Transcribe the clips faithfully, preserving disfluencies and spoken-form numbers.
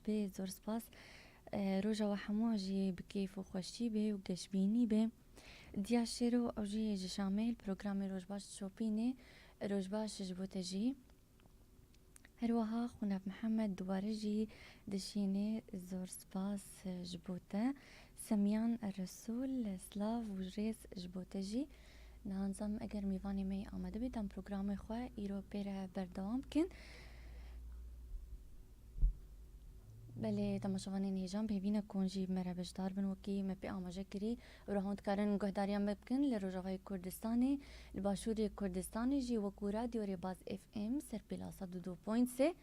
Pê zor spas. E, roja we hemû jî bi keyf û xweşî bê û geşbînî bê. Diya Şêro, ew jî ji Şamê li programê Rojbaş dişopînê. Rojbaş ji bo te jî. Her wiha Xunav Mihemed dubare jî dişînê, zor spas ji bo te. Semiyan Resul, silav û rêz ji bo te jî. Niha nizam eger mêvanê me yê amade bê, em programê xwe îro pê re berdewam bikin. Belê, temaşevanên hêja, bi hêvî ne ku hûn jî bi me re beşdar bin, wekî me pê amaje kirî. Û re hûn dikarin guhdariya me bikin li Rojavayê Kurdistanê, li Başûrê Kurdistanê jî, wekû Radyo Rêbaz F M, serpêla sed û du point sê.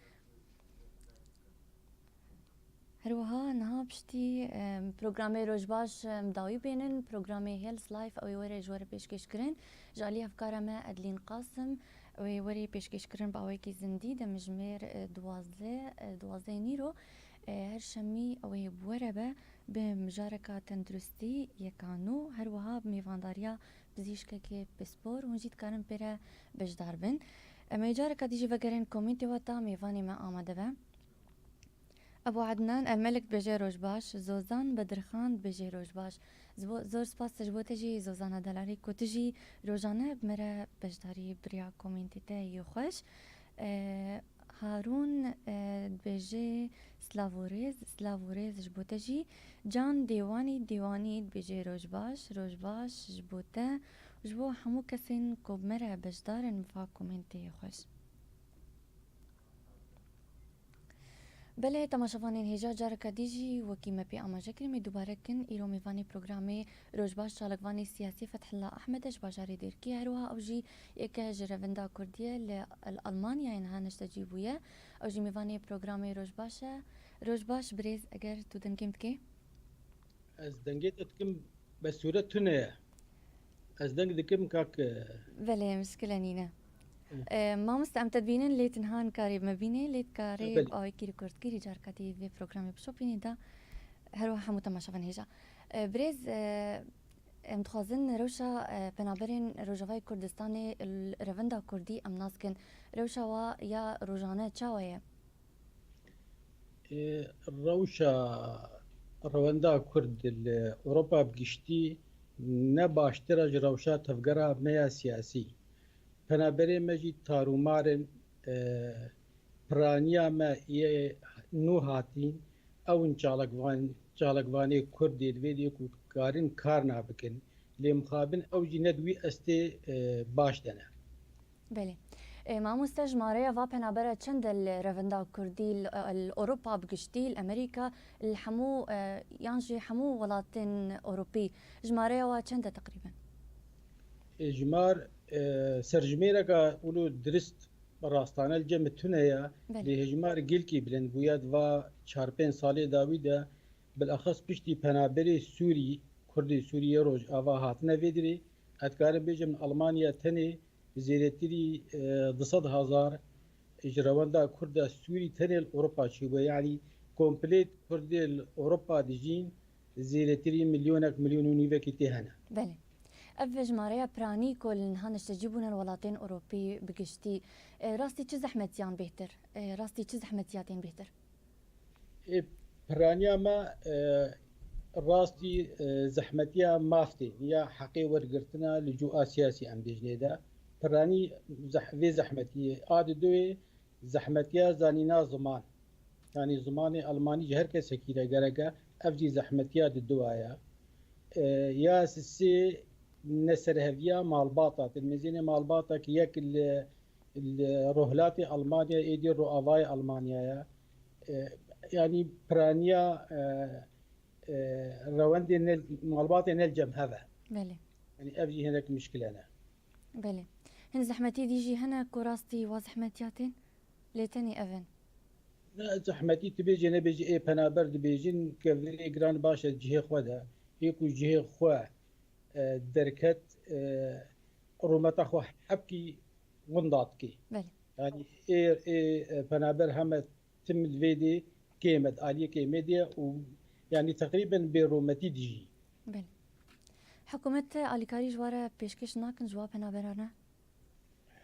Her wiha niha piştî, em, programê Rojbaş, em, dawî bênin, programê Health Life ew ê were ji we re pêşkêş kirin. Ji alî hevkara me Edlîn Qasim, ew ê werê pêşkêş kirin bi awayekî zindî, demjimêr, e, duwazdeh, e, duwazdeh nîro. E, her şemî ew ê bi we re be, bi mijareka tenduristî yeka nû, her wiha bi mêvandariya pizîşkekê pispor, hûn jî dikarin pê re beşdar bin. Em ê careka dî jî vegerin komîntê we ta mêvanê me amade be. Ebu Ednan Elmelik dibêje roj baş, Zozan Bedirxan dibêje roj baş. Zbo-, zor spas ji bo te jî Zozana Delalî ku tu jî rojane bi me re beşdarî biriya komîntê te yê xweş. E, Harûn, e, dibêje, silav û rêz, silav û rêz ji bo te jî. Can Dêwanî, Dêwanî dibêje, roj baş, roj baş ji bo te û ji bo hemû kesên ku bi me re beşdar in va komêntê xweş. Belê, temaşevanên hêja, careka dî jî wekî me pê amaje kirin, me dubare kin, îro mêvanê programê Rojbaş çalakvanê siyasî Fethullah Ahmed e ji bajarê Dêrkî, her wiha ew jî yek e ji revenda Kurdî ye li Al-, Almanyayê niha neştecî bûye. Ew jî mêvanê programê Rojbaş e. Rojbaş birêz, eger tu dengê min dikê? Ez dengê te dikim, be sûret tune ye. Ez deng dikim kak, e, Belê, mişkile nîne. Hı. E, mamoste, em te dibînin, lê tinha nikarî me bînê, lê dikarê, e, belê, bi awekî rêkordkirî carka dî vê programê bişopînî da. Her wiha hemû temaşevan hêja. E, birêz, e, em dixwazin rewşa, e, penaberên Rojavayê Kurdistanê li revenda Kurdî em nas kin. Rewşa wa ya rojane çawa ye? Ê, rewşa rewenda Kurd li Ewropa bi giştî ne baştir e ji rewşa tevgera me ya siyasî. Penaberê me jî tarûmar in, e, piraniya me yê nû hatîn, ew in çalakvan-, çalakvanê Kurd ê di vê dê ku karin karna bikin. Lê mixabin ew jî ne di wî estê, e, baş de ne. Belê. E, mamoste, jimareya va penabera çend e li revenda Kurdî, li, li Ewropa bi giştî, li Amerîka, li hemû, e, yan jî hemû welatên Ewropî? Jimareya wa çend e teqrîben? E, jimar, e, serjimêreka wilo dirist rastane li cem tune ye, belê, lê hejmar gelkî bilind bûye di va çar pênc salê dawî de, bilexis piştî penaberê Sûrî, Kurdê Sûrî yê Rojava hatine vê dirê, ez dikarim bêjim li Almanya tenê zêdetirî, e, du sed hezar ji rewenda Kurda Sûrî tenê li Ewropa çêbûye. Yanî komplêt Kurdê li Ewropa dijîn zêdetirî milyonek, milyon û nîvekî tê hene. Belê. Ev jimareya piranî ku li niha neştecî bûne li welatên Ewropî bi giştî, e, rastî çi zehmetiyan bêhtir? E, rastî çi zehmetiya tên bêhtir? Ê, piraniya me, e, rastî, e, zehmetiya maf tê, ya heqê wergirtina li cû a siyasî em bêjinê de. Piranî zeh-, vê zehmetiyê a di duyê zehmetiya zanîna ziman. Yanî zimanê Almanî ji her kesekî re gerek e, ev jî zehmetiya di dua ye. E, ya sisê neserheviya malbata, dilmezînê malbata ki yek li, li rohlatê Almanya, êdî roavayê Almanya ye. E, yanî piraniya, e, e, rewendê ne, malbatê ne li cem hev e. Belê. Yanî ev jî hinek mişkile ne. Belê. Hin zehmetî dî jî hene ku rastî wa zehmetiya tên? Lê tenê ev in. Ne zehmetî tu bêjê nebêjê, ê penaber dibêjin, kevirê giran baş e cihê xwe de. Ê ku cihê xwe, e, derket, e, rûmeta xwe hebkî winda dikê. Belê. Yanî ê, ê, e, penaber heme tim li vê dê kêm e, di aliyê kêmê de ye û yanî teqrîben bê rûmetî dijî. Belê. Hikûmet alîkarî ji wa re pêşkêş nakin, ji wa penaberane?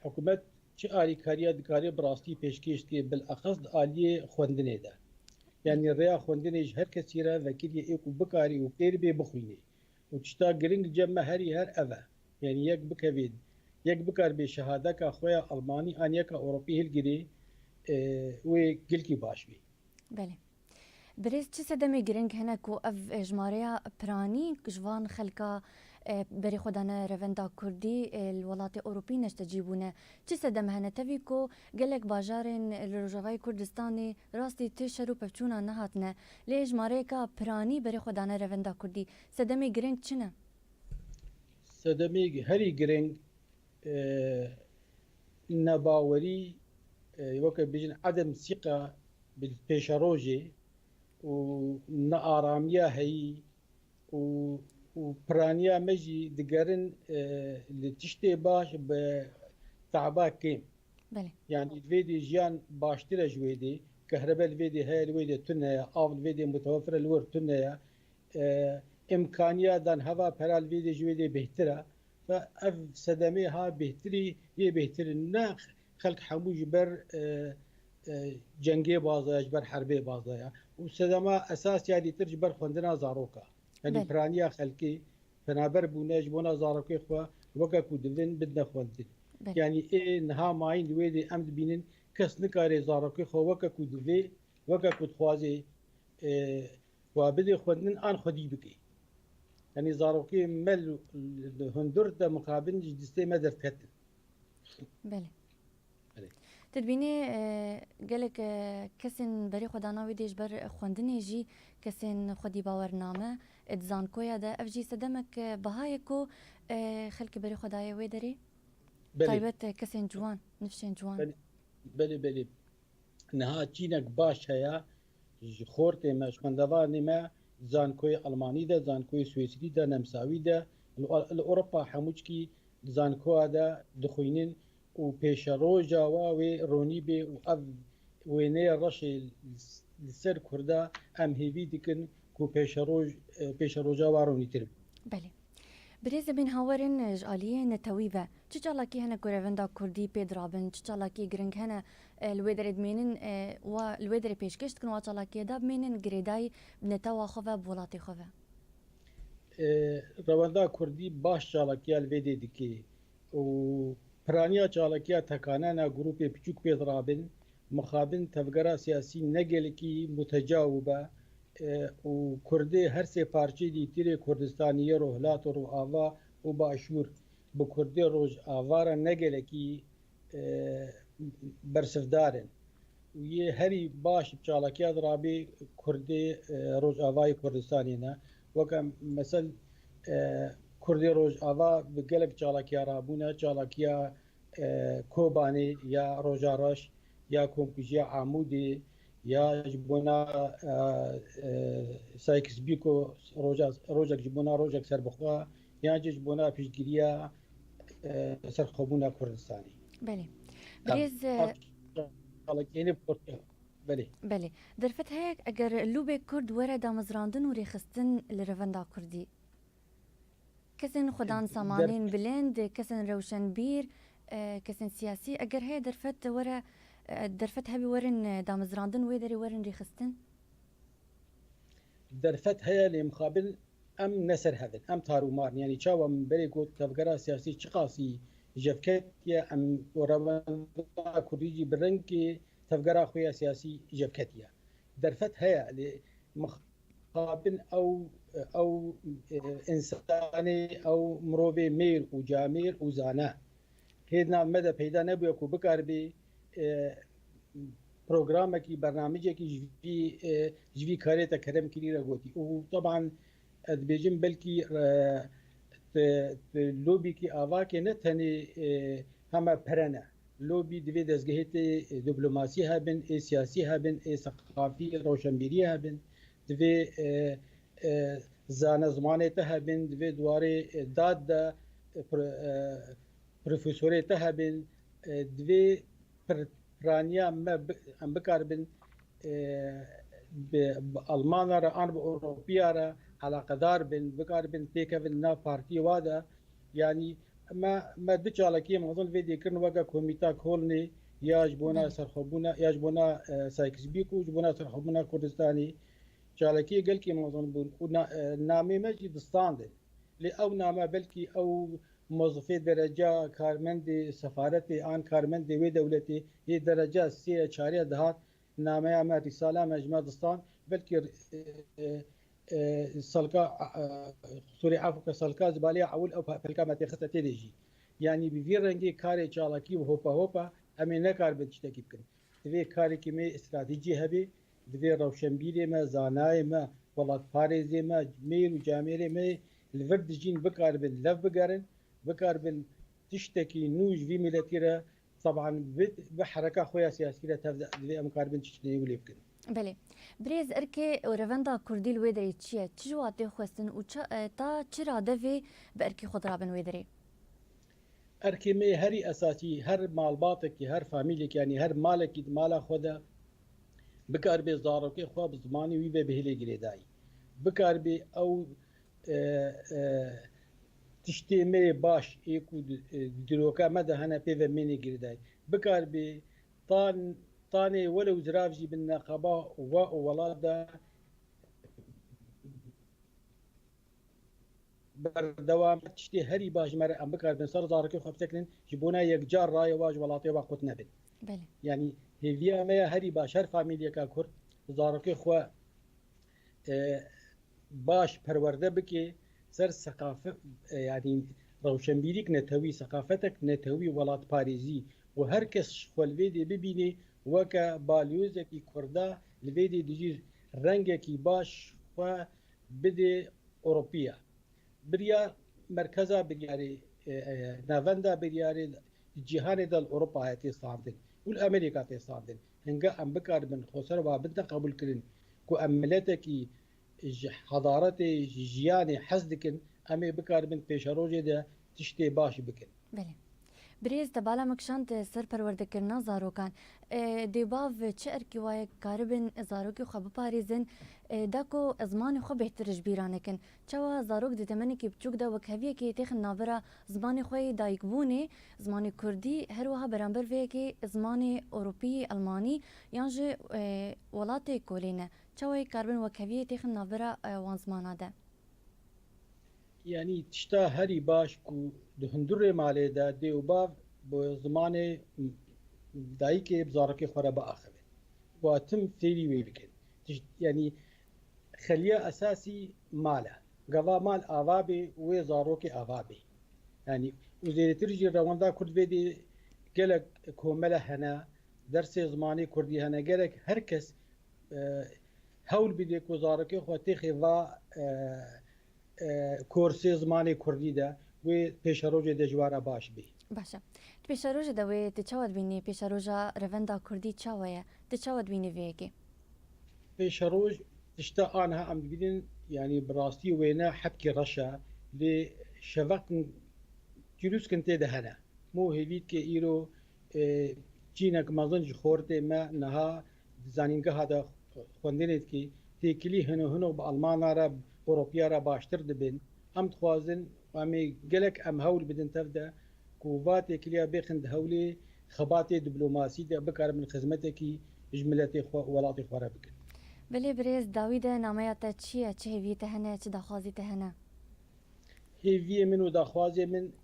Hikûmet çi alîkariya dikare bi rastî pêşkêş dike, bilexis di aliyê xwendinê de. Yanî rêya xwendinê ji her kesî re vekirî ê ku bikarî û fêr bê bixwînê. Û tişta giring cem me herî her ev e. Yanî yek bikevê, yek bikar bê şehadeka xwe ya Almanî an yeka Ewropî hilgirê, e, wê gilkî baş bê. Belê. Birêz, çi sedemê giring hene ku ev, e, jimareya piranî ji van xelka, e, berê xwe dane revenda kurdî, e, li welatê Ewropî neştecî bûne? Çi sedem hene tevî ku gelek bajarên li Rojavayê Kurdistanê rastî ti şer û pevçûna nehatine? Lê jimareyeka piranî berê xwe dane revenda kurdî. Sedemê giring çi ne? Sedemê herî giring, e, nebawerî, e, weke bijin edem sîqa bi pêşerojê û nearamiya heyî û, û piraniya me jî digerin, e, li tiştê baş bi taba kêm. Belê. Yanî li vê dê jiyan baştir e ji wê dê, kehrebe li vê dê heye, li wê dê tune ye, av li vê dê mutewefir e, li wir tune ye. E, îmkaniya dan heva pera li vê dê ji wê dê bêhtir e. Ve ev sedemê ha bêhtirî yê bêhtir in. Ne xelk hemû ji ber, e, e, cengê bazaya, ji ber herbê bazaya. Û sedema esas ya dîtir ji ber xwendina zaroka. Yanî Belê. piraniya xelkê, penaber bûne ji bona zarokê xwe weke ku divin bidine xwendin. Belê. Yanî ê niha mayîn li wê dê em dibînin kes nikare zarokê xwe weke ku divê, weke ku dixwazê, e, wa bidê xwendin an xwedî bike. Yanî zarokê me li, li hundir de mixabin ji distê me derketin. Belê. Belê. Tu dibînî, e, gelek, e, kesên berê xwe dana wê dê ji ber xwendinê jî kesên xwedî bawer name, e, di zankoya de. Ev jî sedemek, e, biha ye ku, e, xelkê berê xwe daye wê derê. Belê. Taybet, e, kesên ciwan, nifşên ciwan. Belê, belê, belê. Niha çînek baş heye ji xortê me, ji xwendevanê me, zankoyê Almanî de, zankoyê Swêsrî de, nemsawî de, li, li Ewropa hemûçkî zankoya de dixwînin û pêşeroja wa wê ronî bê û ev wêneyê reşê li ser Kurda em hêvî dikin ku pêşeroj, pêşeroja wa ronîtir be. Belê. Birêz Emîn, ha werin ji aliyê netewî ve. Çi çalakî hene ku revenda kurdî pê dirabin? Çi çalakiyê giring hene, e, li wê derê dimênin, e, wa li wê derê pêşkêş dikin wa çalakiyê de bimênin girêdayî bi netewa xwe ve, bi welatê xwe ve? E, revenda kurdî baş çalakiya li vê dê dike û piraniya çalakiya tekanena grûpê piçûk pê dirabin, mixabin tevgera siyasî ne gelekî mutecawib e, e, û Kurdê her sê parçeyê dîtirê Kurdistanî yê Rojhilat û Rojava û Başûr bi Kurdê Rojava re ne gelekî, e, bersivdar in. Û yê herî baş bi çalakiya dirabê Kurdê, e, Rojavayê Kurdistanê ne. Weke mesel, e, Kurdê Rojava bi gelek çalakiya rabûne, çalakiya, e, Kobanê ya Roja Reş, ya Komkujiya Amûdê, ya ji bona, e, e, Sykes-Picot roja, rojek ji bona rojek serbixwe, yan jî ji bona piştgiriya, e, serxwebûna Kurdistanê. Belê. Tamam. Birêz, e, Belê. Belê. Derfet heye eger lûbê Kurd were damezrandin û rêxistin li revenda Kurdî? Kesên xwedan samanên bilind, kesên rewşenbîr, e, kesên siyasî, eger heye derfet were, e, derfet hebe werin, e, damezrandin wê derê werin rêxistin? Derfet heye lê mixabin em ne ser hev in, em tar û mar in. Yanî çawa min berê got tevgera siyasî çiqasî jevketiye, em û rewenda kurdî jî bi rengê tevgera xwe ya siyasî jevketiye. Derfet heye lê mixabin ew, ew, e, însanê, ew mirovê mêr û camêr û zane. Hê di nav me de peyda nebûye ku bikaribê, e, programekî, bernamecekî ji vî, e, ji vî karê te kerem kirî re gotî. Û teban ez dibêjim belkî, e, ti, ti lobîkî avakê ne tenê, e, heme pere ne. Lobî divê dezgehê tê, e, diplomasî hebin, ê siyasî hebin, ê seqafî, roşenbîrî hebin. Divê, e, e, zane zimanê te hebin, divê di warê, e, dad de, e, pro-, e, profesorê te hebin, e, divê pir-, piraniya me bi-, em bikaribin, e, bi, bi Almana re an bi Ewropiya re eleqedar bin, bikaribin têkevin nav partiyê wa de. Yanî me, me du çalakiyê mezin vê dê kirin weke Komîta Kolnê, ya ji bona Belê. serxwebûna, ya ji bona, e, Sykes-Picot û ji bona serxwebûna Kurdistanê çalakiyê gelkî mezin bûn û na-, e, namê me jî distandin. Lê ew name belkî ew mozifê dereca karmendê sefaretê an karmendê wê dewletê yê dereca sê ya çar ya dihat nameya me, rîsala me ji me distan, belkî, e, e, e, salka, e, sorê, efû ke, salka zibaliya ewil ew pe-, pelka me têxiste tê de jî. Yanî bi vî rengê karê çalakî û hopa hopa em ê nekaribin tiştekî bikin. Divê karekî me stratejî hebe, divê rewşenbîrê me, zanayê me, welatparêzê me, mêr û camêrê me li vir dijîn bikaribin lev bigerin, bikaribin tiştekî nû ji vî miletî re, teban bi, bi hereka xwe ya siyasî re tev de, divê em karibin tiştê wê lê bikin. Belê. Birêz, erkê revenda kurdî li wê derê çi ye? Çi ji wa tê xwestin û ça-, e, ta çi radevê bi erkê xwe dirabin wê derê? Erkê me herî esasî, her malbatekî, her famîlekî, yanî her malekî di mala xwe de bikaribe zarokê xwe bi zimanê wî ve bihêle girêdayî. Bikaribe ew, e, e, tiştê me yê baş ê ku di, e, di dîroka me de hene pê ve mênê girêdayî. Bikaribe tan-, tanê welew zirav jî bin neqeba we û welat de berdewam tiştê herî baş ji me re em bikaribin ser zarokê xwe bisekinin, ji bona yekcar rayê wa ji welatê wa qut nebin. Belê. Yanî hêviya me ya herî baş, her famîlyeka Kurd zarokê xwe, e, baş perwerde bike ser seqafe-, e, yanî rewşenbîrîk netewî, seqafetek netewî, welatparêzî û her kes xwe li vê dê bibîne weke balyozekî Kurda li vê dê dijî rengekî baş xwe bidê Ewropiya. Biryar merkeza biryarê, e, e, navenda biryarê di cîhanê de li Ewropayê tê standin û li Amerîka tê standin. Hinga em bikaribin xweser wa bidine qebûlkirin ku em miletekî ji hedaretê, ji jiyanê hez dikin, em ê bikaribin pêşerojê de tiştê baş bikin. Belê. Birêz, te bala me kişand ser perwerdekirina zarokan. E, dê û bav çi erkî waye karibin zarokê xwe biparêzin, e, da ku zimanê xwe bêhtir ji bîra nekin? Çawa zarok di temenekî biçûk de wekheviyekê têxin navbera zimanê xwe yê dayikbûnê, zimanê kurdî, her wiha beramber vê yekê zimanê ewropî, elmanî yan jî, e, welatê kolê ne? Çawa yê karibin wekheviyê têxin navbera, e, wan zimana de? Yanî tişta herî baş ku di hundurê malê de dê û bav bi zimanê dayikê bi zarokê xwe re biaxivin. Wa tim fêrî wê bikin. Tişt-, yanî xeliya esasî mal e. Gava mal ava bê, wê zarokê ava bê. Yanî û zêdetir jî rewenda Kurd vê dê gelek komele hene, dersê zimanê Kurdî hene, gerek her kes, e, hewl bide ku zarokê xwe têxê va, e, e, korsê zimanê Kurdî de wê pêşerojê de ji we re baş bê. Baş e. Di pêşerojê de wê tu çawa dibînî? Pêşeroja revenda Kurdî çawa ye? Tu çawa dibînî vê yekê? Pêşeroj tişta aniha em dibînin, yanî bi rastî wêne hebkî reş e, lê şeveqin çirûskin tê de hene. Mo hêvî dike îro, e, çînek mezin ji xortê me niha di zanîngeha de xwendinê dike, têkilî hino hino bi Almana re, bi Ewropiya re baştir dibin. Em dixwazin, em ê gelek em hewl bidin tev de ku va têkiliya bêxin di hewlê xebatê diplomasî de bikaribin xizmetekî ji miletê xwe û welatê xwe re bikin. Belê birêz, dawî de nameya te çi ye? Çi hêviyê te hene? Çi daxwazî te hene? Hêviyê min û daxwazê min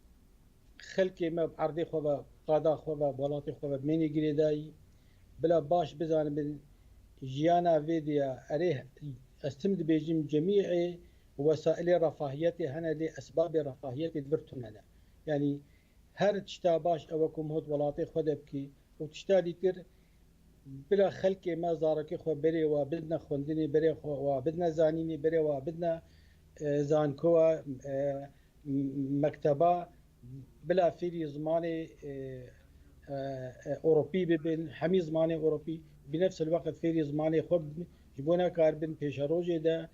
xelkê me bi erdê xwe ve, qada xwe ve, bi welatê xwe ve mênê girêdayî. Bila baş bizanibin jiyana vê diya. Erê, ez tim dibêjim cemîê wesailê refahiyetê hene, lê esbabê refahiyetê di vir tune ne. Yanî her tişta baş ew e ku mihot welatê xwe de bikî û tişta dîtir bila xelkê me, zarokê xwe berê wa bidine xwendinê, berê xwe wa bidine zanînê, berê wa bidine, e, zankowa, e, m-, mekteba, bila fêrî zimanê, e, e, e, Ewropî bibin, hemî zimanê Ewropî, bi nefs el-weqt fêrî zimanê xwe bibin, ji bo nekaribin pêşerojê de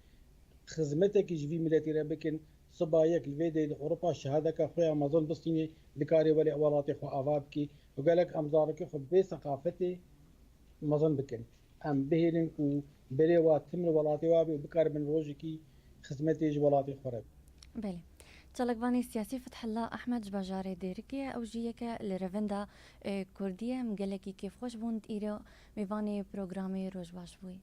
xizmetekî ji vî miletî re bikin. Siba yek li vê dê li Ewropa şehadeka xwe ya mezin bistînê, dikarê welê welatê xwe ava bikî û gelek em zarokê xwe bê seqafetê mezin bikin. Em bihêlin ku berê wa tim li welatê wa bê û bikaribin rojekî xizmetê ji welatê xwe re bikin. Belê. Çalakvanê siyasî Fethullah Ehmed ji bajarê Dêrikê ye, ew jî yeke li revenda, e, Kurdî ye. Em gelekî kêfxweş bûn, îro mêvanê programê Roj Baş bûyî.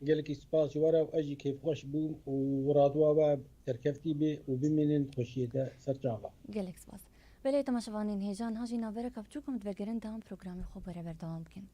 Gelekî spas ji we re û ez jî kêfxweş bûm û radwa we serkeftî bê û bimînin xweşiyê de ser çava. Gelek spas. Belê temaşevanên hêja, niha jî navbereka biçûk em divegerin dam programê xwe bere berdewam bikin.